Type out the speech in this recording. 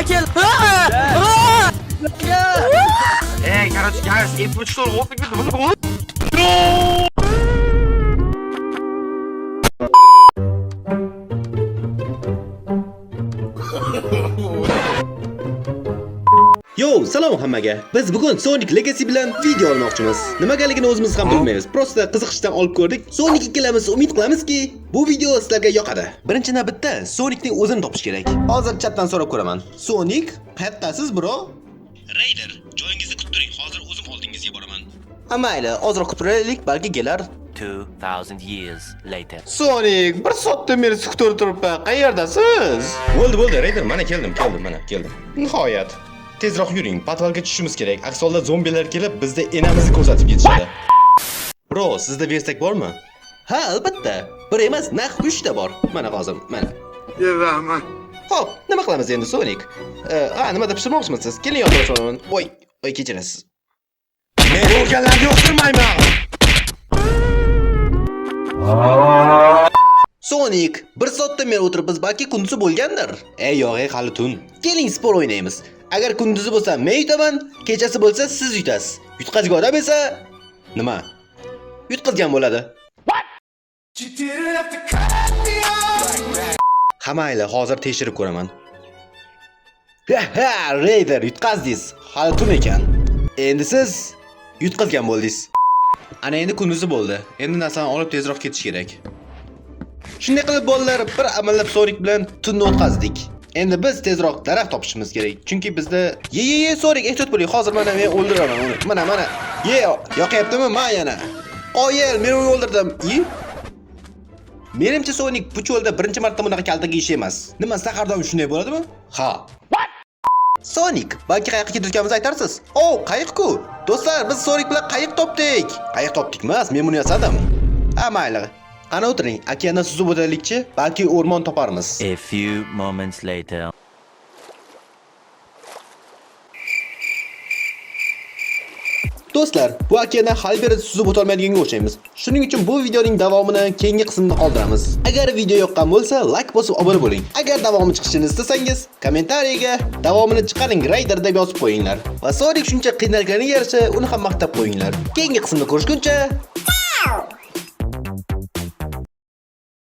Fakel. Ey, короче, guys, F3 o'tib ketdi. Yo, salom hammaga. Biz bugun Sonic Legacy bilan video olmoqchimiz. Nimagaligini o'zimiz ham bilmaymiz. Prosta qiziqishdan olib ko'rdik. Sonic ikkalamiz umid qilamizki, bu video sizlarga yoqadi. Birinchi navbatda Sonicning o'zini topish kerak. Hozir chatdan so'rab ko'raman. Sonic, qayerdasiz, bro? Raider, joyingizni kutib turing. Hozir o'zim oldingizga boraman. Ha, mayli, ozroq kutib turaylik, balki kelar. 2000 years later. Sonic, bir soatdan beri kutib turibman. Qayerdasiz? Bo'ldi, bo'ldi, Raider, mana keldim, keldim, mana keldim. Nihoyat. Tezroq yuring, podvalga tushishimiz kerak. Aks holda zombilar kelib bizni enamizni ko'rsatib ketishadi. Bro, sizda versak bormi? Ha, albatta. Bir emas, naq 3 ta bor. Mana hozir, mana. Rahmat. Xo'p, nima qilamiz endi Sonic? Ha, nimada pishirmoqchimisiz? Keling yordam olaman. Voy, voy kechirasiz. Men o'rganlarni yoqtirmayman. Sonic, bir soatdan beri o'tiribmiz, balki kunduzi bo'lgandir. Ey, yo'q, ey, hali tun. Keling sport o'ynaymiz. Agar kunduzi bo'lsa men yutaman, kechasi bo'lsa siz yutasiz. Yutqazgan odam esa nima? Yutqazgan bo'ladi. Ha mayli, hozir tekshirib ko'raman. Ha, Raider yutqazdingiz. Hali tun ekan. Endi siz yutqazgan bo'ldingiz. Ana endi kunduzi bo'ldi. Endi narsani olib tezroq ketish kerak. Shunday qilib bolalar bir amallab Sonic bilan tunni o'tkazdik. Endi biz tezroq daraxt topishimiz kerak. Chunki bizda ye ye ye Sonic ehtiyot bo'ling. Hozir mana men o'ldiraman uni. Mana mana. Ye yoqyaptimi? Ma yana. Qoyil, men uni o'ldirdim. Ye. Menimcha Sonic bu cho'lda birinchi marta bunaqa kaltak yeyish emas. Nima, sizlar har doim shunday bo'ladimi? Ha. Sonic, balki qayoqqa ketayotganimizni aytarsiz? O, qayiq-ku. Do'stlar, biz Sonic bilan qayiq topdik. Qayiq topdik emas, men buni yasadim. Ha, mayli. Qani o'tiring, okeandan suzib o'taylikchi, balki o'rmon toparmiz. A few moments later. Do'stlar, bu okeandan hali beri suzib o'tolmaydiganga o'xshaymiz. Shuning uchun bu videoning davomini keyingi qismda qoldiramiz. Agar video yoqqan bo'lsa, like bosib obuna bo'ling. Agar davomi chiqishini istasangiz, kommentariyaga davomini chiqaring Raider deb yozib qo'yinglar. Va Sonic shuncha qiynalganiga yarasha uni ham maqtab qo'yinglar. Keyingi qismda ko'rishguncha,